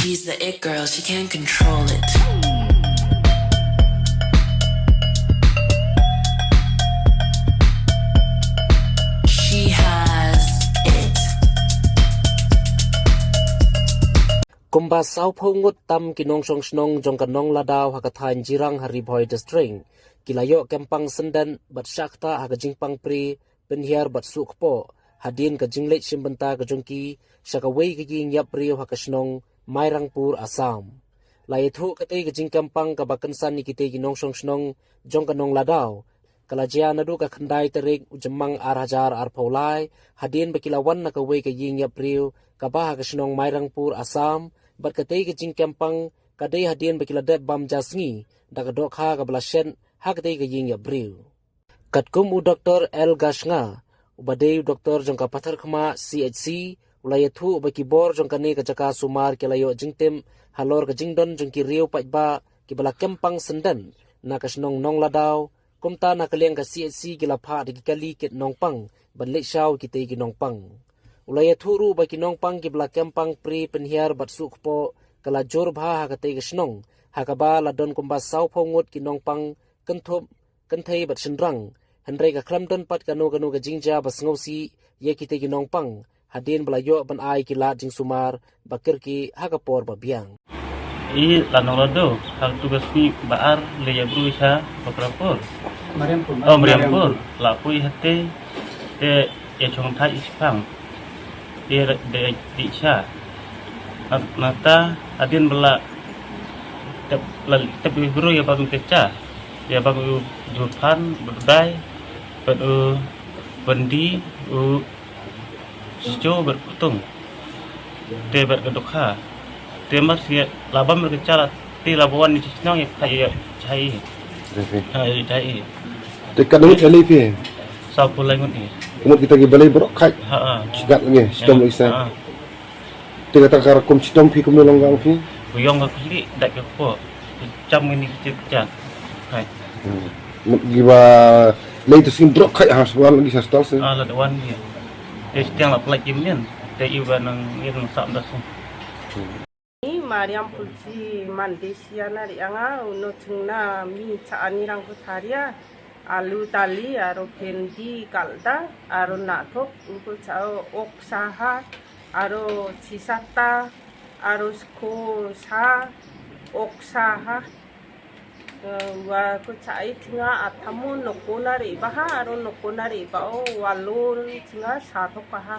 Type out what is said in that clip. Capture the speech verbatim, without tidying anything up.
She's the it girl, she can't control it. She has it. Kumba sawphew ngut tam ki nongshong shnong jong ka Nongladaw ha ka thaiñ Jirang ha Ri Bhoi District ki la ïoh kempang syndon bad shah ktah ha ka jingpang pri pynhiar bad suh kpoh hadien ka jingleit shim bynta ka jong ki sha kawei ka ïing ïap briew ha ka shnong Mairangpur, Assam. La ïathuh katei ka jingkempang kaba kynsan ïa kitei ki nongshong shnong jong ka Nongladaw ka la jia naduh ka khyndai tarik u Jymmang ar hajar arphew lai hadien ba ki la wan na kawei ka ïing ïap briew kaba ha ka shnong Mairangpur, Assam, bad katei ka jingkempang ka dei hadien ba ki la dep bam ja sngi da ka dohkha kaba la shet ha katei ka ïing ïap briew. Katkum u Doktor L Gashnga, uba dei u doktor jong ka Patharkhmah C H C, u la ïathuh ba ki bor jong kane ka jaka sumar ki la ïoh jingtip halor ka jingdon jong ki riew paidbah kiba la kempang syndon na ka shnong Nongladaw, kumta na ka liang ka C H C ki la phah da ki kali kit nongpang ban leit shaw ïa kitei ki nongpang. U la ïathuh ruh ba ki nongpang kiba la kempang pri pynhiar bad suh kpoh ka la jur bha ha katei ka shnong, ha kaba la don kumba sawphew ngut ki nongpang kynthup kynthei bad shynrang, hynrei ka khlem don pat kano kano ka jingjia ba sngewsih ïa kitei ki nongpang hadien ba la ïoh ban ai ki lad jingsumar ba kyrkieh ha ka por ba biang. I la Nongladaw ha tu ka sngi ba ar le ïa bru sha Bakrapur. Mariampur. Oh, Mariampur. La poi hate te ïa chong thai i shipang. Te de di sha. Nata hadien ba la tep la tep i bru ïa bang te cha. Ïa bang u Jurphan, Berdai, bad u Bandi, u Sijo, bad Kutung. Te bad ka Dukha. Te mar si la bam ka cha la te la bawan ni chnong ïa khai ïa chai. Ha ïa chai. Te ka dang chali phi. Sa pulai ngut ni. Ngut kita ki balai borok khai. Ha ha. Sigat lagi, sitom lagi sa. Ha. Te kata ka rakum sitom phi kumno long gang phi? Buyong ka khlieh dak ka po. Cham ini kita cha. Hai. Hmm. Mut giba lei tu sim brok khai ha suan lagi sa stal se. Ah, la dewan ni. Te stiang la plak kim nen. Te iba nang yen sap das. Hmm. Ni Mariampur chi Mandeshia na ri anga uno chungna mi cha ani rang ko tharia. Alu tali, aro bhendi kalda, aro nathok, uko cha ok saha, aro chisata, aro sko sa, ok saha. Eh, wa ko cha ai thinga athamu nokona re baha, aro nokona re ba o, walo thinga sathok kaha.